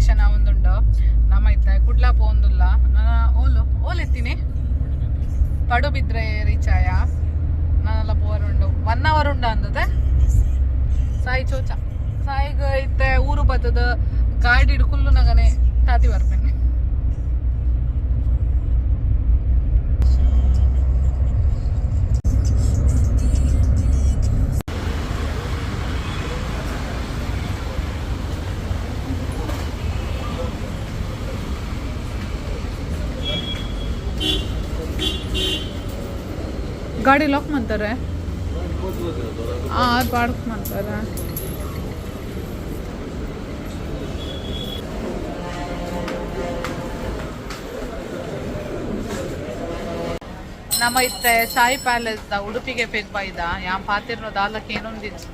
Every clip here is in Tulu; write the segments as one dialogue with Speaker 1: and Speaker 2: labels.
Speaker 1: ಸ್ಟೇಷನ್ ಆವೊಂದುಂಡು. ನಮ್ಮ ಇತ್ತೆ ಕುಡ್ಲ ಪೋಂದುಲ್ಲ. ನನ ಓಲು ಓಲ್ ಎತ್ತೀನಿ, ಪಡುಬಿದ್ರೆ ರೀಚ್ ಆಯ. ನಾನೆಲ್ಲ ಪೋರುಂಡು, 1 ಅವರ್ ಉಂಡು ಅಂದದೆ. ಸಾಯಿ ಚೋಚ ಸಾಯಿಗ್ ಇತ್ತೆ ಊರು ಬತ್ತದ, ಗಾಡಿಡ್ ಕುಲ್ಲುನಗನೆ ತಾತಿ ಬರ್ಪೇನೆ. ಗಾಡಿ ಲಾಕ್ ಮಾಡ್ತಾರೆ, ಆ ಪಾರ್ಕ್ ಮಾಡ್ತಾರೆ. ನಮ್ಮ ಇತ್ತೆ ಸಾಯಿ ಪ್ಯಾಲೇಸ್ ದ ಉಡುಪಿಗೆ ಫೇಕ್ ಬಾಯ್ದ ಯಾನ್ ಪಾತಿರ್ನೋ ದಾಲಕ್ಕೆ ಏನೊಂದಿಜ್ಜಿ.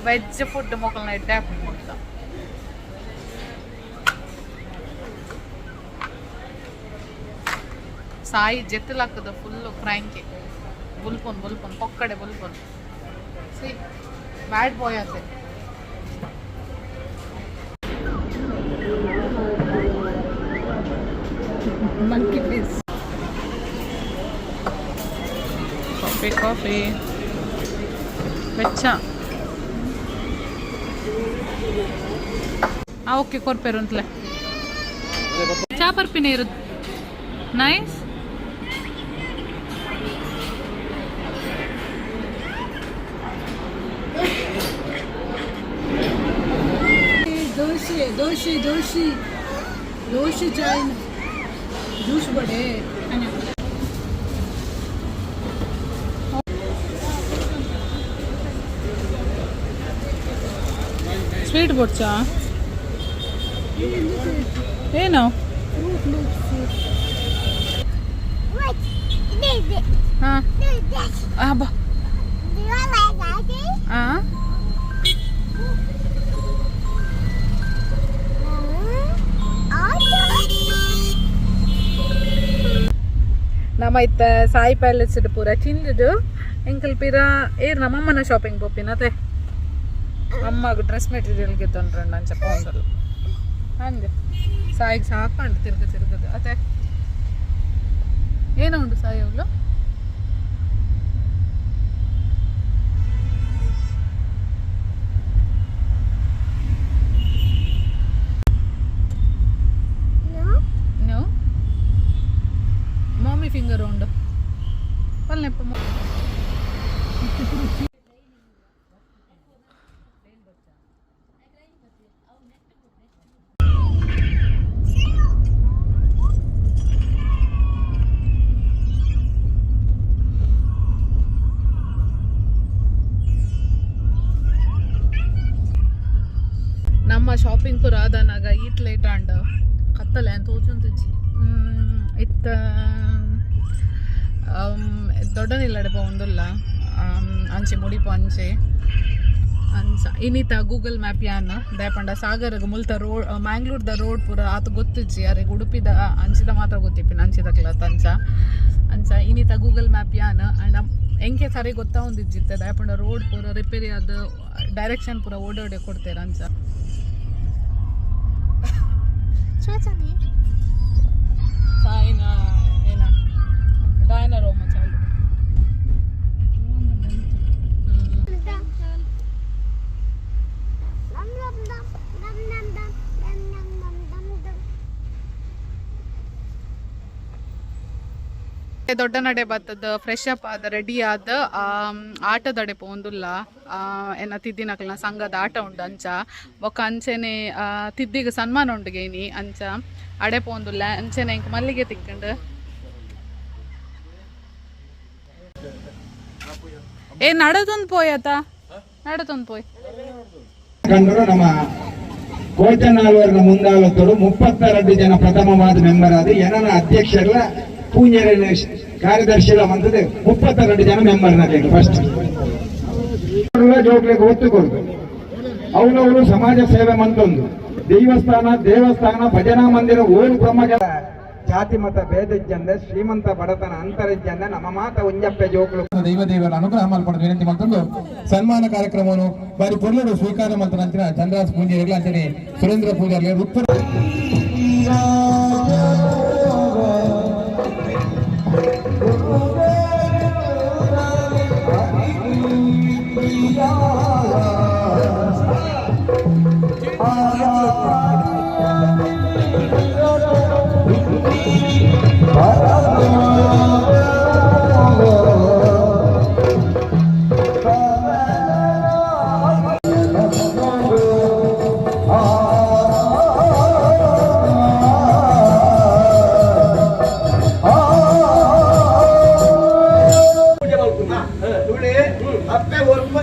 Speaker 1: ವೆಜ್ ಫುಡ್ ಮೊಕಲ್ನ ಎಡ್ಡೆ ಆಪುಂಡು. ಸಾಯಿ ಜೆತ್ತಲಾಕದ, ಫುಲ್ ಕ್ರ್ಯಾಂಕಿ. ಬುಲ್ಪೊನ್ ಬುಲ್ಪೊನ್ ಪೊಕ್ಕಡೆ ಬುಲ್ಪೊನ್. ಸಿ, ಬ್ಯಾಡ್ ಬಾಯ್ ಅತ್ತೆ. Monkey face. Coffee, coffee ಬೆಚ್ಚ. ಆ ಓಕೆ, ಕೊರ್ಪೇರು ಅಂತಲೇ ಚಾ ಪರ್ಪಿನ ಇರು. ನೈಸ್.
Speaker 2: ದೋಸೆ, ದೋಸೆ, ದೋಸೆ, ದೋಸೆ, ಚಾಯ್, ಜ್ಯೂಸ್ ಬಡೆ.
Speaker 1: ಸ್ವೀಟ್ ಬೊಡ್ಚಾ ಏನು?
Speaker 3: What?
Speaker 1: ಹಾಂ ಬಾ.
Speaker 3: Do you like that?
Speaker 1: ಹಾಂ.
Speaker 3: Also.
Speaker 1: ನಮ್ಮ ಇತ್ತ ಸಾಯಿ ಪ್ಯಾಲೇಸ್ ಪೂರ ತಿಂದಿದ್ದು ಎಂಕಲ್ ಪಿರ ಏರ್ ನಮ್ಮಮ್ಮನ ಶಾಪಿಂಗ್ ಪೋಪಿನತೆ. ಅಮ್ಮಗ್ ಡ್ರೆಸ್ ಮೆಟೀರಿಯಲ್ ಗೆತ್ತೊಂಡ್ರೆ ಅಂಚ ಪೋಂದಲ್ಲ. ಹಂಗೆ ಸಾಯಿಗೆ ಸಾಕಂಡು ತಿರ್ಗ ತಿರ್ಗದು ಅತ್ತೆ. ಏನೋ ಉಂಟು ಸಾಯಿ ಅವಳು.
Speaker 3: No.
Speaker 1: No, mommy finger ಉಂಡು ಪಲ್ನೆಪ್ಪ. ನಮ್ಮ ಶಾಪಿಂಗ್ ಪೂರ ಆದನಾಗ ಈತ್ ಲೇಟ್ ಆಂಡ್, ಕತ್ತಲೆ ಅಂತ ತೋಜೊಂದಿಜ್ಜಿ. ಇತ್ತ ದೊಡ್ಡ ನಿಲ್ಲಡೆ ಪೋವೊಂದುಲ್ಲ, ಅಂಚೆ ಮುಡಿಪು ಅಂಚೆ ಅಂಚ. ಇನ್ನಿತ ಗೂಗಲ್ ಮ್ಯಾಪ್ ಯಾನ್ ದಾಯಪಂಡ ಸಾಗರಗ್ ಮುಲ್ತ ರೋಡ್, ಮ್ಯಾಂಗ್ಳೂರ್ದ ರೋಡ್ ಪೂರ ಆತ ಗೊತ್ತಿಜ್ಜಿ ಅರೆಗ್. ಉಡುಪಿದ ಅಂಚಿದ ಮಾತ್ರ ಗೊತ್ತಿಪ್ಪಿನ ಅಂಚಿದಕ್ಲ ಅಂಚ ಅಂಚ. ಇನ್ನಿತ ಗೂಗಲ್ ಮ್ಯಾಪ್ ಯಾನ್ ಅಂಡ್ ಎಂಕೆ ಸರಿ ಗೊತ್ತಾವೊಂದಿಜ್ಜಿತ್ತೆ. ದಾಯಪಂಡ ರೋಡ್ ಪೂರ ರಿಪೇರಿ ಆದ್ ಡೈರೆಕ್ಷನ್ ಪೂರ ಓಡೋಡೆ ಕೊಡ್ತೇರ ಅಂಚ. ಚೋಚನಿ ಸಾಯಿನ ಏನ ಡೈನರೋಮ ಚಾಲು.
Speaker 3: Dum dum dum dum dum dum dum dum dum dum dum.
Speaker 1: ದೊಡ್ಡ ನಡೆ ಬತ್ತದ, ಫ್ರೆಶ್ ಅಪ್ ಆದ, ರೆಡಿ ಆದ ಆಟದಡೆ ಪೋಂದುಲ್ಲ. ಎನ್ನ ತಿದ್ದಿನಕಲ್ನ ಸಂಘದ ಆಟ ಉಂಡು ಅಂಚ. ಬೊಕ್ಕ ಅಂಚೆನೆ ತಿದ್ದಿಗೆ ಸನ್ಮಾನ ಉಂಡು ಗೇನಿ, ಅಂಚ ಅಡೆ ಪೋಂದುಲ್ಲ. ಅಂಚೆನೆ ಇಂಕ್ ಮಲ್ಲಿಗೆ ತಿಕ್ಕಂಡು. ಏ, ನಡದೊಂದು ಪೋಯ್ ಆತ, ನಡದೊಂದು ಪೋಯ್.
Speaker 4: ಕಂಡರು ನಮ್ಮ ಕೋಚನಾಲ್ವರ್ನ ಮುಂದಾಲತ್ತರು 32 ಜನ ಪ್ರಥಮವಾದ ಮೆಂಬರ್ ಆದ ಏನನ ಅಧ್ಯಕ್ಷರ ಪೂಂಜರ ಕಾರ್ಯದರ್ಶಿಲ ಬಂದದ್ದು. 32 ಜನ ಮೆಂಬರ್ ಫಸ್ಟ್ ಜೋಕ್ಲಿಗೆ ಒತ್ತು ಕೊಡುದು. ಅವನವರು ಸಮಾಜ ಸೇವೆ ಮಂತೊಂದು ದೇವಸ್ಥಾನ ದೇವಸ್ಥಾನ, ಭಜನಾ ಮಂದಿರ, ಓಲು ಬ್ರಹ್ಮ. ಜಾತಿ ಮತ ಭೇದಜ್ಜಂದೆ ಶ್ರೀಮಂತ ಬಡತನ ಅಂತರಜ್ಜಂದೆ ನಮ್ಮ ಮಾತ ಒಂಜಪ್ಪೆ ಜೋಕುಲು
Speaker 5: ದೈವ ದೇವರ ಅನುಗ್ರಹ ಮಲ್ಪಡ ವಿನಂತಿ ಮಲ್ತೊಂದು ಸನ್ಮಾನ ಕಾರ್ಯಕ್ರಮವನ್ನು ಬಾರಿ ಪೊರ್ಲುಡು ಸ್ವೀಕಾರ ಮಲ್ತನ ಅಂಚಿನ ಚಂದ್ರಾಸ್ ಪೂಂಜೆರ್ಲ ಅಂಚನೆ ಸುರೇಂದ್ರ ಪೂಜಾರ್ಲೆ ರುತ್ಪು
Speaker 4: ಅಪ್ಪೆ ಒರ್ಮ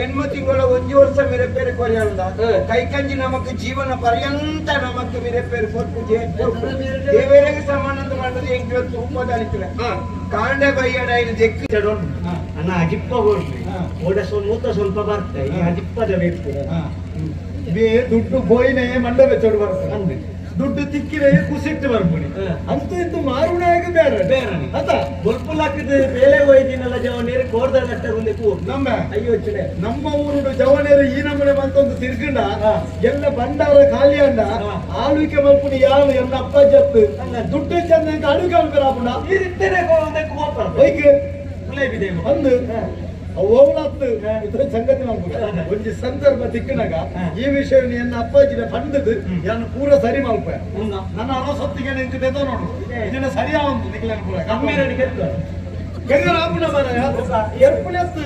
Speaker 4: ಎಣ್ಮ ತಿಂಗಳ ಒಂಜಿ ವರ್ಷ ಮಿರೆಪೇರು ಕೊರಿಯಲ್ದ ಕೈಕಂಜಿ ನಮಕ್ ಜೀವನ ಪರ್ಯಂತ ನಮಕ್ ಮಿರೆಪೇರು ಕೊರ್ಪುಜೆ ದೇವರಿಗೆ ಸಮಾನಂದ ಮಾಡದು ಎಂಕ್ಲ ತೂಪದಾಲಿತ್ತಲೆ ಕಾಂಡೆ ಬೈಯಡ ಇಲ್ಲಿ ಜೆಕ್ಕು
Speaker 6: ಅಣ್ಣ ಅಜಿಪ್ಪ ಹೋಗ್ರಿ ಓಡ ಮೂತ ಸ್ವಲ್ಪ ಬರ್ತದೆ ಈ ಅಜಿಪ್ಪದ ಬೇಕು.
Speaker 7: ದುಡ್ಡು ಬೋಯಿನೇ ಮಂಡ ಬೆಚ್ಚೋಡು ಬರ್ತದೆ, ದುಡ್ಡು ತಿಕ್ಕಿರೆ ಕುಸಿಟ್ಟು ಬರ್ಪುನಿ ಅಂತೂ ಇಂತೂ ಮಾರುಣಾಗ ಬೇರೆ
Speaker 6: ಬೇರೆ.
Speaker 7: ಅತ
Speaker 6: ಬೊಲ್ಪುಲಾಕಿದ ಬೇಲೆ ಹೋಯ್ದಿನಲ್ಲ ಜವನೇರು ಕೋರ್ದ ನಟ್ಟ ಮುಂದೆ
Speaker 7: ನಮ್ಮ
Speaker 6: ಅಯ್ಯೋ ಚುನೆ.
Speaker 7: ನಮ್ಮ ಊರುಡು ಜವನೇರು ಈ ನಮ್ಮನೆ ಬಂತೊಂದು ತಿರ್ಗಂಡ ಎಲ್ಲ ಭಂಡಾರ ಖಾಲಿ ಅಂಡ ಆಳ್ವಿಕೆ ಮಲ್ಪುನಿ ಯಾರು ಎಲ್ಲ ಅಪ್ಪ ಜತ್ತು ದುಡ್ಡು ಚಂದ ಆಳ್ವಿಕೆ ಮಲ್ಪರ ಆಪುಂಡ.
Speaker 6: ಇತ್ತೇನೆ ಕೋಂದೆ ಕೋಪ.
Speaker 7: ಬೈಕ್
Speaker 6: ಗುಲಾಬಿ ದೇವ
Speaker 7: ಒಂದು ಓವಳತ್ತು ಇದ್ರ ಸಂಗತಿ ಮಲ್ಪುಗ ಒಂಜಿ ಸಂದರ್ಭ ತಿಕ್ಕನಾಗ ಈ ವಿಷಯ ಎನ್ನ ಅಪ್ಪಾಜಿನ ಪಂಡದು ಯಾನು ಪೂರ ಸರಿ ಮಲ್ಪ. ನನ್ನ ಅರಸೊತ್ತಿಗೆ ನಿಂತಿದೆ ನೋಡು, ಇದನ್ನ ಸರಿಯಾ ಒಂದು ನಿಕ್ಲೇನು ಪೂರ
Speaker 6: ಕಮ್ಮಿ ರೆಡಿ.
Speaker 7: ಕೆಂಗರ ಆಪುಂಡ ಮಾರಾಯ ಎರ್ಪುಲೆತ್ತು.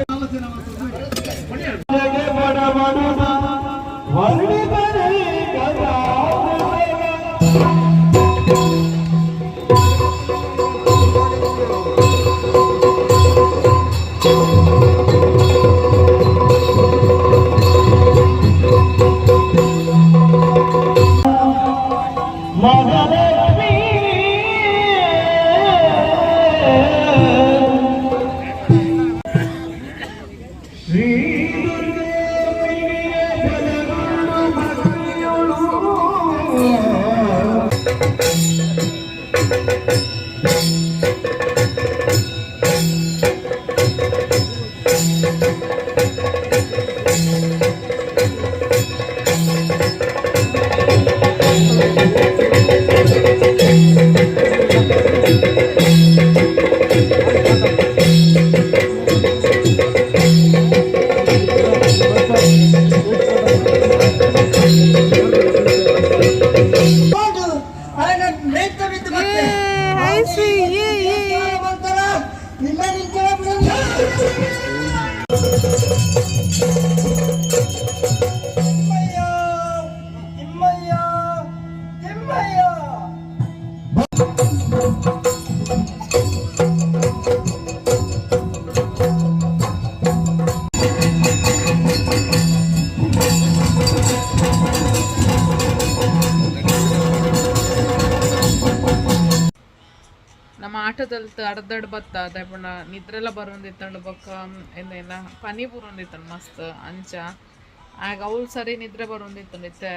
Speaker 1: ನಮ್ಮ ಆಟೋದಲ್ಲಿ ಅರ್ಧಡ್ ಬತ್ತ ದಾಯಪಂಡ ನಿದ್ರೆಲ್ಲ ಬರೋಂದಿತ್ತಂಡು ಬೊಕ್ಕ ಎಂದೆಲ್ಲ ಪನಿ ಬರೋಂದಿತ್ತಂಡು ಮಸ್ತ್ ಅಂಚ ಆಗ ಅವ್ಳು ಸರಿ ನಿದ್ರೆ ಬರೋಂದಿತ್ತಂಡು. ಇತ್ತೆ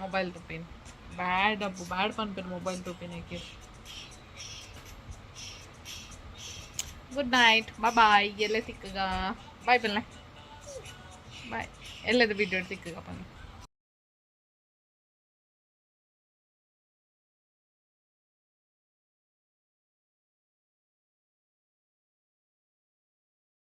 Speaker 1: ಮೊಬೈಲ್ ತುಪಿನ್ ಬ್ಯಾಡ್ ಅಪ್ಪು ಬ್ಯಾಡ್ ಪನ್ಪಿನ ಮೊಬೈಲ್ ತುಪಿನ. Good night, bye. ಎಲ್ಲೇ ತಿಕ್ಕಗ ಬಾಯ್ ಪಲ್ಲೆ ಬಾಯ್. ಎಲ್ಲದ ವಿಡಿಯೋ ತಿಕ್ಕಗ ಪನ್ನ.